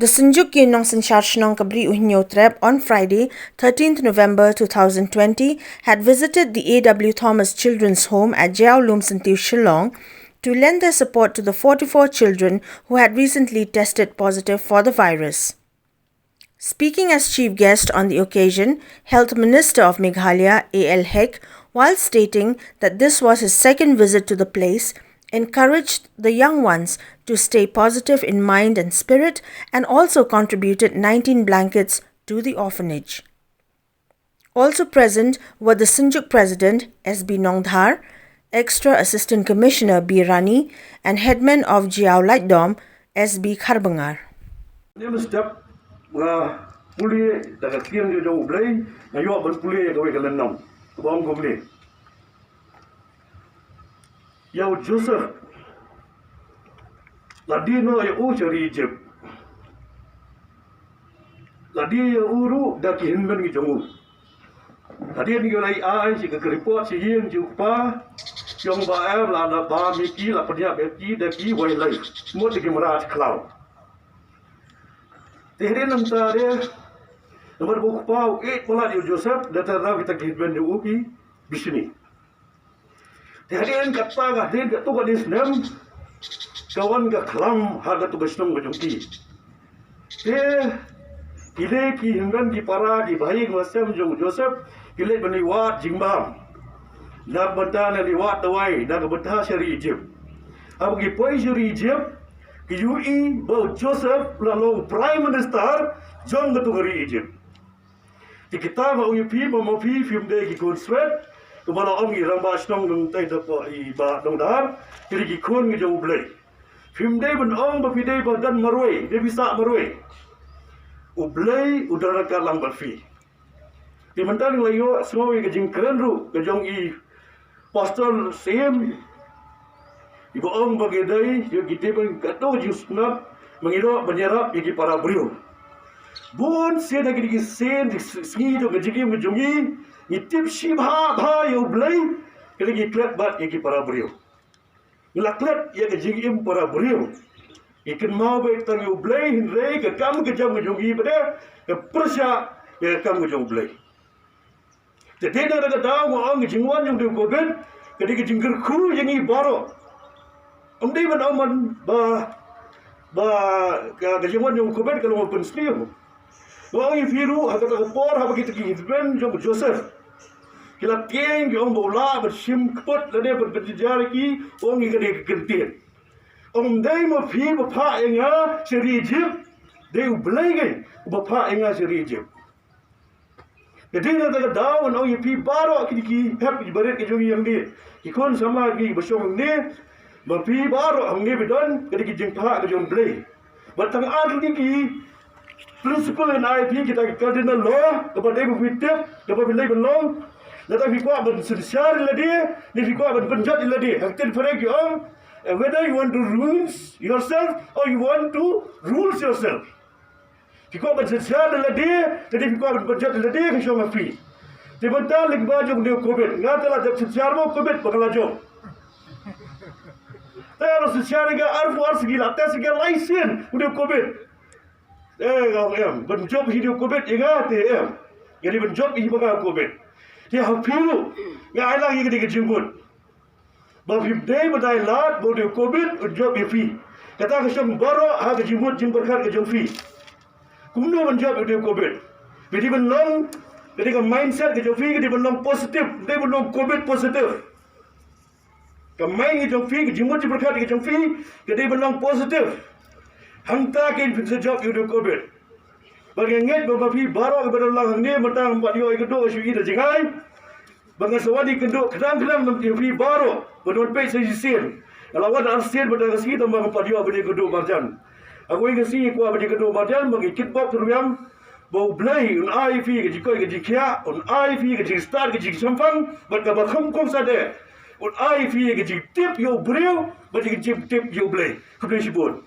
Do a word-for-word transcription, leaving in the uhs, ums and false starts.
The Synjuk ki Nongsynshar Shnong ka Bri U Hynñiewtrep on Friday, thirteenth November two thousand twenty, had visited the A W Thomas Children's Home at Jaiaw Lumsyntiew, Shillong, to lend their support to the forty-four children who had recently tested positive for the virus. Speaking as chief guest on the occasion, Health Minister of Meghalaya, A L Hek, while stating that this was his second visit to the place, encouraged the young ones to stay positive in mind and spirit, and also contributed nineteen blankets to the orphanage. Also present were the Synjuk President, S B Nongdhar, Extra Assistant Commissioner B Rani, and Headman of Jaiaw Laitdom, S B Kharbungar. Ym step nga pule da ka ktien jong U Blei, nga ïoh ban pule ïa kawei ka lynnong. Bong kumne. Ïa u Joseph, la die noh ïa u sha ri Egypt. La die ïa u ruh da ki hynmen ki jong u. La die ni la ai shi ka report shi ïing shi u kpa, jong ba em la na ba mi ki la pynïap ïa ki da ki wei lai. Mut ki mrad khlaw. Te hynrei nangta de, namar ba u kpa u ïeit palat ïa u Joseph, da te rau kita ki hynmen ïa u ki bishni. Te hadien kata ka hadien katu ka dei snem ka wan ka khlam ha katu ka shnong ka jong ki. Te ki leit ki hynmen ki para ki bahaïing bahasem jong u Joseph ki leit ban leit wad jingbam. Na ka bynta na leit wad dawai na ka bynta sha ri Egypt. Haba ki poi sha ri Egypt ki ïohi ba u Joseph la long u Prime Minister jong katu ka ri Egypt. Te kita ba ong ïa phi ba ma phi phim dei ki khun swet, kaba la ong i rangbah shnong nongtei da ko i Bah Nongdhar, ki dei ki khun ki jong U Blei. Phim dei ban ong ba phi dei ba don marwei, dei phi sah marwei. U Blei u don ryngkat lang bad phi. Te mynta ngi la ïohsngew ïa ka jingkren ruh ka jong i Pastor Syiem, iba ong ba ngi dei ïa ki tip ba kato ka jingsngap ba ngi doh ban ïarap ïa ki para briew. Bun sien ha kine ki sien sngi jong ka jingim ka jong ngi, ngi tip shibha bha ïa U Blei, ka dei ngi klet bad ïa ki para briew. Ngi la klet ïa ka jingim para briew. Ngi kynmaw beit tang ïa U Blei, hynrei ka kam ka jam ka jong ngi pat ka pyrshah ïa ka kam ka jong U Blei. Te dei na kata ka daw nga ong ka jingwan jong u Covid ka dei ka jingkyrkhu ïa ngi baroh. Ym dei ban ong man ba, ba ka, ka jingwan jong u Covid ka long ban pynsniew. Nga ong ïa phi ruh ha kata ka por haba kita ki hynmen jong u Joseph ki la tieng ki ong ba u lah ban shim kput lane ban pynjynjar ïa ki, ong ïa ka dei ka kyntien. Ym dei ma phi ba phah ïa nga sha ri Egypt, dei U Blei ngi uba phah ïa nga sha ri Egypt. Ka dei na kata ka daw ngan ong ïa phi baroh ki, ki hep ki barit ki jong ngi hangne, ki khun samla ki ba shong hangne, ma phi baroh hangne ba don, ka dei ki jingphah ka jong U Blei. Bad tang ar tylli ki principle ngan ai phi, kita ki cardinal law, kaba dei ba phi tip, kaba phi leit ban long. Lada phi kwah ban synshar ïa lade, ne phi kwah ban pynjot ïa lade. Ha ka ktien phareng ki ong, eh, whether you want to ruin yourself or you want to rule yourself. Phi kwah ban synshar ïa lade, lane phi kwah ban pynjot ïa lade, ka shong ha phi. Te mynta lyngba jong une u Covid, nga te la dep synshar mo Covid ba nga la jop. Te la synshar ïa nga arphew ar sngi, la test ïa nga lai sien une u Covid. Eh, nga ong em, ban jop hi une u Covid ïa nga te em. Nga dei ban jop hi ba nga Covid. Te ha phi ruh, nga ai lang ïa kane ka jingmut. Ba phim dei ban ai lad ba une u Covid un jop ïa phi. Kata ka shong baroh ha ka jingmut jingpyrkhat ka jong phi. Kumno ban jop ïa une u Covid? Phi dei ban long, ka dei ka mindset ka jong phi ka dei ban long positive, dei ban long Covid positive. Ka mind ka jong phi, ka jingmut jingpyrkhat ka jong phi ka dei ban long positive. Hangta kein phin sa jop ïa une u Covid. Bad nga ngeit ba ma phi baroh kiba don lang hangne mynta ngam pat ïoh ïa ka duh, shu ïohi da jngai. Ba nga sa wan ïakynduh khnang khnang ïa phi baroh ban wan peit sa shisien. Nga la wan arsien mynta ka sngi tang ba ngam pat ïoh ban ïakynduh marjan. Ha kawei ka sngi nga kwah ban ïakynduh marjan, ba nga kitbok ruh ïa ba U Blei un ai ïa phi ka jingkoit ka jingkhiah, un ai ïa phi ka jingstad ka jingshemphang bad kaba kham kham sade un ai ïa phi ka jingtip ïa u briew bad ka jingtip ïa U Blei. Khublei shibun.